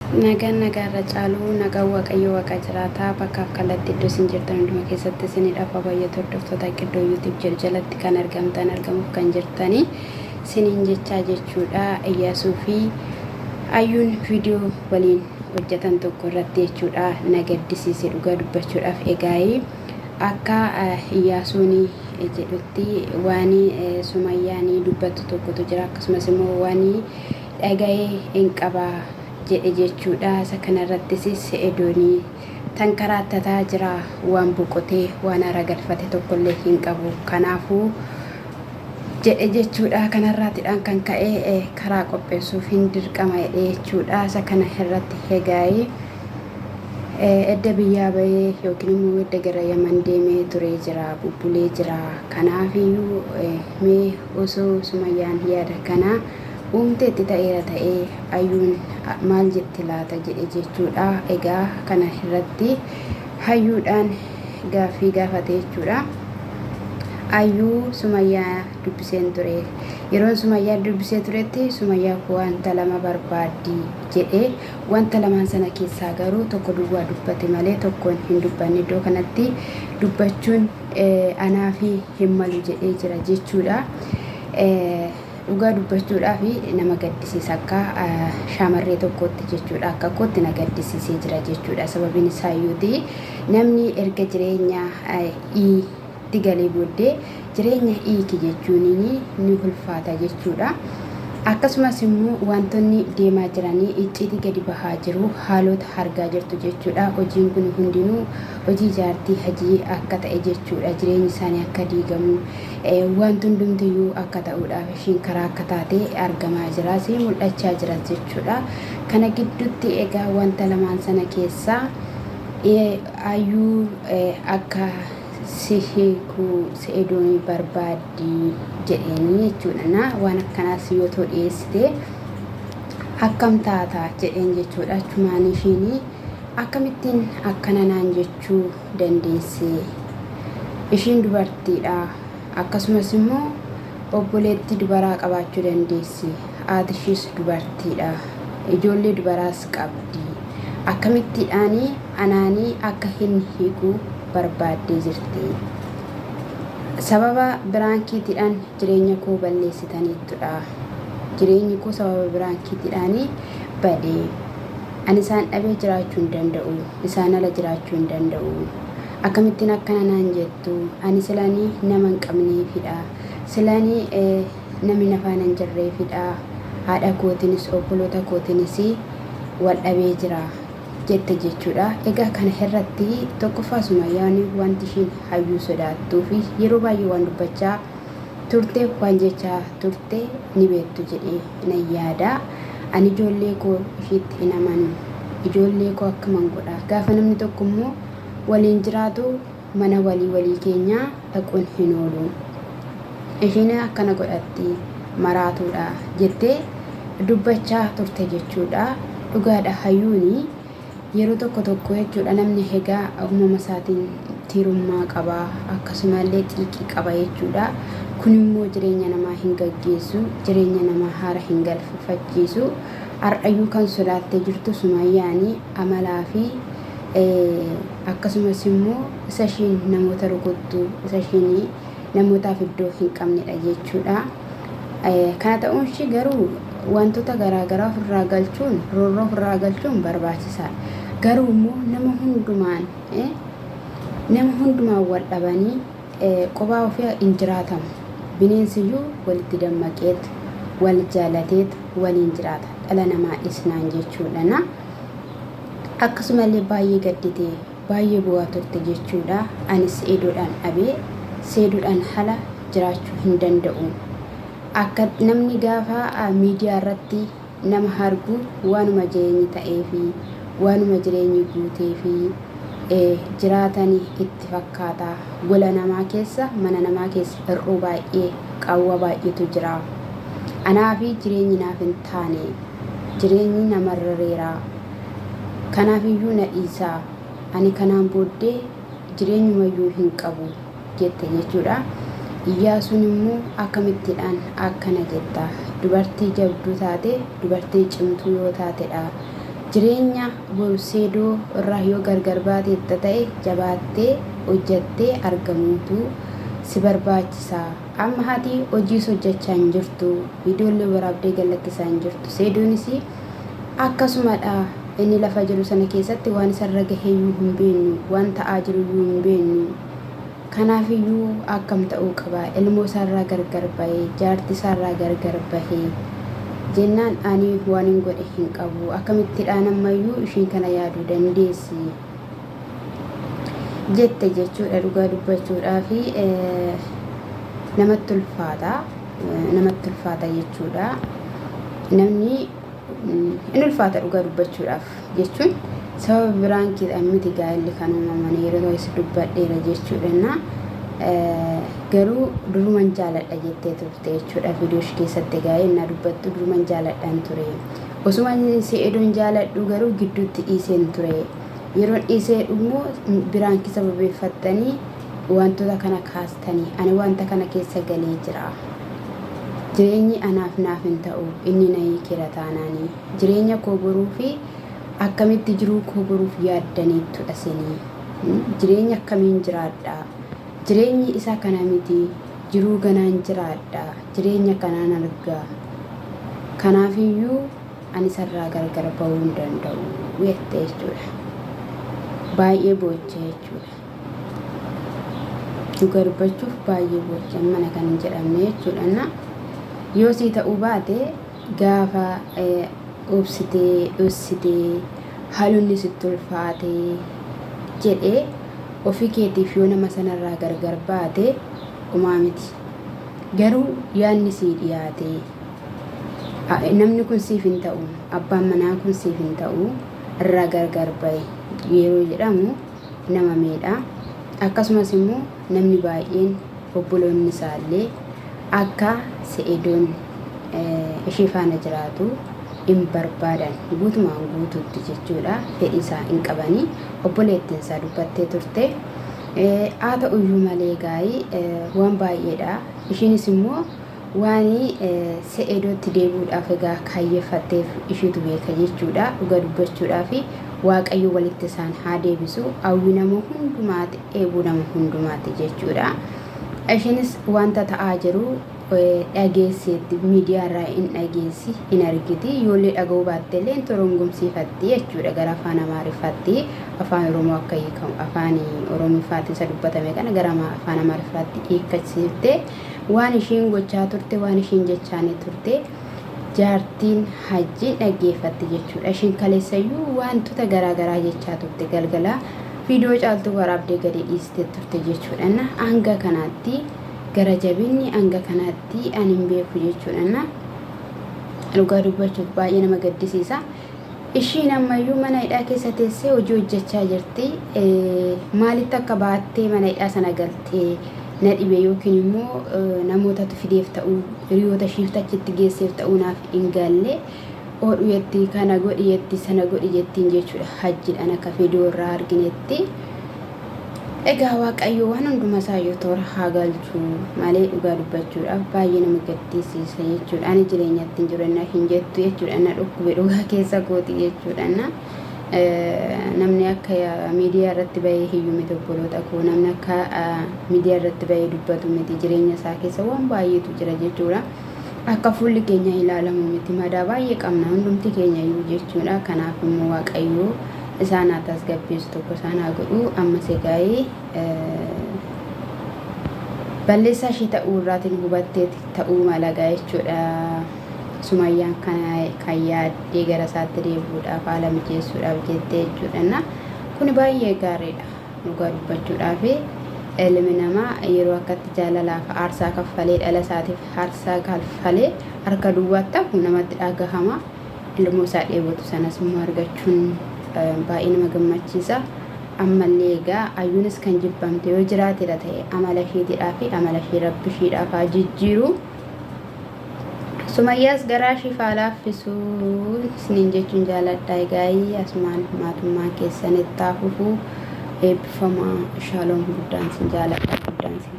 Nagaan nagaarra caalu nagaan Waaqayyo Waaqa jiraataa bakkaaf kallattii iddoo isin jirtan hunduma keessatti isinidhaaf haa baay'atu hordoftoota Qiddoo YouTube jedhu jalatti kan argamtan argamuuf kan jirtanii siniin jechaa jechuudha Iyyaasuu fi Ayyuun viidiyoo waliin hojjetan tokko irratti jechuudha na gaddisiise dhugaa dubbachuudhaaf egaayii akka Iyyaasuun jedhutti waan Sumayyaan dubbattu tokkotu jira akkasumas immoo waan dhaga'ee in qaba jedhe jechuudha. Isa kana irrattis Se'edooni tankaraatataa jira, waan boqotee waan haara galfate tokkollee hin qabu. Kanaafuu jedhe jechuudha. Kanarraatidhaan kan ka'e karaa qopheessuuf hin dirqama jedhe jechuudha. Isa kana irratti egaa'ee edda biyyaa bahee yookiin immoo edda gara Yaman deemee turee jira, bubbulee jira. Kanaafiyyuu mee osoo Sumayyaan yaada kana uumteetti ta'eera ta'ee Ayyuun maal jetti laata jedhe jechuudha. Egaa kana irratti hayyuudhaan gaaffii gaafate jechuudha. Ayyuu Sumayyaa dubbiseen ture. Yeroon Sumayyaa dubbisee turetti Sumayyaa koo wanta lama barbaaddi jedhe. Wanta lamaan sana keessaa garuu tokko duwwaa dubbate malee tokkoon hin dubbanne. Iddoo kanatti dubbachuun anaafi hin malu jedhee jira jechuudha. Dhugaa dubbachuudhaaf nama gaddisiisa akka shaamarree tokkootti jechuudha. Akka kootti na gaddisiisee jira jechuudha. Sababiin isaa iyyuuti namni erga jireenya itti galee booddee jireenya hiiki jechuun ni ulfaata jechuudha. Akkasumas immoo wantoonni deemaa jiranii icciitii gadi bahaa jiru haalota argaa jirtu jechuudha. Hojiin kun hundinuu hojii jaartii hajii akka ta'e jechuudha. Jireenyi isaanii akka diigamu wanti hundumtiyyuu akka ta'uudhaaf ishiin karaa akka taate argamaa jiras mul'achaa jiras jechuudha. Kana gidduutti egaa wanta lamaan sana keessaa Ayyuu akka si hiiku Se'idoon barbaaddi jedheeni jechuudha. Na waan akkanaas yoo too dhiyeessite akkam taata jedheen jechuudha. Achumaan ishiin akkamittiin akkana naan jechuu dandeesse? Ishiin dubartiidha. Akkasumas immoo obboleettii dubaraa qabaachuu dandeessi. Haati ishiis dubartiidha. Ijoollee dubaraas qabdi. Akkamittiidhaan anaanii akka hin hiiku barbaaddee jirti? Sababa biraankiitiidhaan jireenya koo balleessitaniittudha. Jireenyi koo sababa biraankiitiidhaan bade. Ani isaan dhabee jiraachuu hin danda'u. Isaan ala jiraachuu hin danda'u. Akkamittiin akkana naan jettu? Ani silani nama hin qabneefidha. Silani namni na faana hin jirreefidha. Haadha kootinis obboloota kootinis wal dhabee jira jette jechuudha. Egaa kana irratti tokkoffaa Sumayyaan wanti ishiin hayyuu sodaattuu fi yeroo baay'ee waan dubbachaa turte waan jechaa turte ni beektu jedhee nan yaada. Ani ijoollee koo ishiitti hin amanu. Ijoollee koo akkaman godha. Gaafa namni tokko immoo waliin jiraatu mana walii walii keenyaa dhaquun hin oolu. Ishiin akkana godhatti maraatuudha jettee dubbachaa turte jechuudha. Dhugaadha hayyuuni yeroo tokko tokko jechuudha namni egaa uumama isaatiin tiirummaa qaba akkasumallee xiiqii qaba jechuudha. Kun immoo jireenya namaa hin gaggeessu, jireenya namaa haara hin galfachiisu. Har'ayyuu kan sodaattee jirtu Sumayyaani amalaa fi akkasumas immoo isa ishiin namoota rukuttu, isa ishiin namootaaf iddoo hin qabnedha jechuudha. Kana ta'uun ishii garuu wantoota garaa garaa ofirraa galchuun, roorroo ofirraa galchuun barbaachisaadha. Garuu immoo nama hundumaan nama hundumaan wal dhabanii qophaa ofii hin jiraatamu. Bineensiyyuu walitti dammaqeet wal jaalateet waliin jiraata. Dhala namaa dhisnaan jechuudha. Na akkasumallee baay'ee gaddite baay'ee boo'aa turte jechuudha. Ani Seedoodhaan dhabee Seedoodhaan hala jiraachuu hin danda'u. Akka namni gaafa miidiyaa irratti nama argu waanuma jireenyi ta'eefi waanuma jireenyi guuteefi jiraatani itti fakkaata. Gola namaa keessa mana namaa keessa hir'uu baay'ee qaawwa baay'eetu jira. Anaafi jireenyi naaf hin taane. Jireenyi na marareera. Kanaafiyyuu na dhiisaa. Ani kanaan booddee jireenyumayyuu hin qabu jette jechuudha. Iyyaasuun immoo akkamittidhaan akkana jetta? Dubartii jabduu taate, dubartii cimtuu yoo taatedha. Jireenya boru Seedoo irraa yoo gargar baateetta ta'e jabaattee hojjattee argamuutu si barbaachisa. Amma hati hojiis hojjachaa hin jirtu, viidiyoollee waraabdee gad lakkisaa hin jirtu. Seedoonis akkasumadha. Inni lafa jiru sana keessatti waan isarra gaheyyuu hin beeknu, waan ta'aa jiruyyuu hin beeknu. Kanaafiyyuu akkam ta'uu qaba? Ilmoo isaarraa gargar bahe, jaartii isaarraa gargar bahe jennaan ani waanin godhe hin qabu. Akkamittidhaan ammayyuu ishiin kana yaaduu dandeessi? Jette jechuudha dhugaa dubbachuudhaafi namatti ulfaata. Namatti ulfaata jechuudha. Namni in ulfaata dhugaa dubbachuudhaaf jechuun sababa biraan kiidhaan miti gaa'elli kan uumaman yeroo ta'es dubbadheera jechuudha. Garuu duruman jaaladha jettee turte jechuudha viidiyoo ishee keessatti egaa innaa dubbattu duruman jaaladhaan ture. Osuma se'edoon jaaladhu garuu gidduutti dhiiseen ture. Yeroon dhiisee immoo biraankii sababeeffattanii wantoota kana kaastanii ani wanta kana keessa galee jira. Jireenyi anaaf naaf hin ta'u inni na hiikeera taanaani. Jireenya koo boruu fi akkamitti jiruu koo boruuf yaaddaniittudha isinii. Jireenya akkamiin jiraadha? Jireenyi isa kana miti jiruu ganaan jiraadha. Jireenya kanaan arga. Kanaafiyyuu ani isarraa gargar ba'uu hin danda'u jette jechuudha. Baay'ee booche jechuudha. Dhuga dubbachuuf baay'ee booche mana kan hin jedhamne jechuudha. Na yoo sii ta'uu baate gaafa obsitee dhossitee haalonni sitti ulfaate jedhee ofii keetiif yoo nama sanarraa gargar baate umaa miti. Garuu yaadni sii dhiyaate namni kun siif hin ta'u, abbaan manaa kun siif hin ta'u, irraa gargar ba'i yeroo jedhamu nama miidha. Akkasumas immoo namni baay'een obboloonni isaallee akka Se'edoon ishee faana jiraatu hin barbaadan guutumaan guutuutti jechuudha. Fedhii isaa hin qabanii obboleettiin isaa dubbattee turte. Haa ta'uyyuu malee gaa'ii waan baay'eedha. Ishiinis immoo Waan Se'edootti deebi'uudhaaf egaa kaayyeffatteef ishiitu beeka jechuudha. Dhuga dubbachuudhaaf Waaqayyo walitti isaan haa deebisu. Hawwi nama hundumaati, dheebuu nama hundumaati jechuudha. Ishiinis wanta ta'aa jiru dhageesseetti miidiyaa irraa in dhageessi, in argiti. Yoollee dhaga'uu baatte illee in torongomsiifatti jechuudha gara afaan Amaariffaatti. Afaan Oromoo akka hiikamu afaan Oromiffaatiin isa dubbatame kana gara afaan Amaariffaatti hiikkachisiiftee Waan ishiin gochaa turte, waan ishiin jechaanii turte jaartiin hajjiin dhaggeeffatti jechuudha. Ishiin kaleessayyuu wantoota garaa garaa jechaa turte galgala viidiyoo caaltuu waraabdee gadi dhiistee turte jechuudha. Na hanga kanaatti gara jabinni hanga kanaatti ani hin beeku jechuudha. Na dhugaa dubbachuuf baay'ee nama gaddisiisa. Ishiin ammayyuu mana hidhaa keessa teessee hojii hojjechaa jirti. Maalitti akka baattee mana hidhaa sana galtee na dhibe yookiin immoo namootatu fideef ta'uu hiriyoota ishiif achitti geesseef ta'uu naaf hin galle. Oodhu jetti kana godhi jetti sana godhi jettiin jechuudha hajjidhaan akka viidiyoo irraa arginetti. Egaa Waaqayyo waan hunduma isaayyuu toora haa galchu malee dhugaa dubbachuudhaaf baay'ee nama gaddisiisa jechuudha. Ani jireenyatti hin jiru enna hin jettu jechuudha. Na dhukkube dhugaa keessa kooti jechuudha. Na namni akka miidiyaa irratti bahee hiyyu miti obboloota koo namni akka miidiyaa irratti bahee dubbatu miti jireenya isaa keessa waan baay'eetu jira jechuudha. Akka fuulli keenya ilaalamu miti madaa baay'ee qabna hundumti keenya iyyuu jechuudha. Kanaaf immoo Waaqayyo isaan haa tasgabbeessu tokko isaan haa godhu ammas egaa'ee balleessaa ishee ta'uu irraatiin hubatteeti ta'uu malagaa jechuudha. Sumayyaan kana kan yaaddee gara isaatti deebi'uudhaaf haala mijeessuudhaaf jettee jechuudha. Kuni baay'ee gaariidha dhugaa dubbachuudhaaf ilmi namaa yeroo akkatti jaalalaaf aarsaa kaffalee dhala isaatiif aarsaa kaffalee harka duwwaatti hafu namatti dhagahama. Ilmoo isaa dheebotu sanas immoo argachuun baay'ee nama gammachiisa. Ammallee egaa ayyuunis kan jibbamte yoo jiraatedha ta'e amala isheetidhaa fi amala ishee rabbi isheedhaaf haa jijjiiru. Sumayyaas garaa ishiif haa laaffisu isiniin jechuun jaaladha. Egaa asumaan maatummaan keessan itti haa fufu. Eebbifamaa shaaloom guddaan isin jaaladha guddaan isin.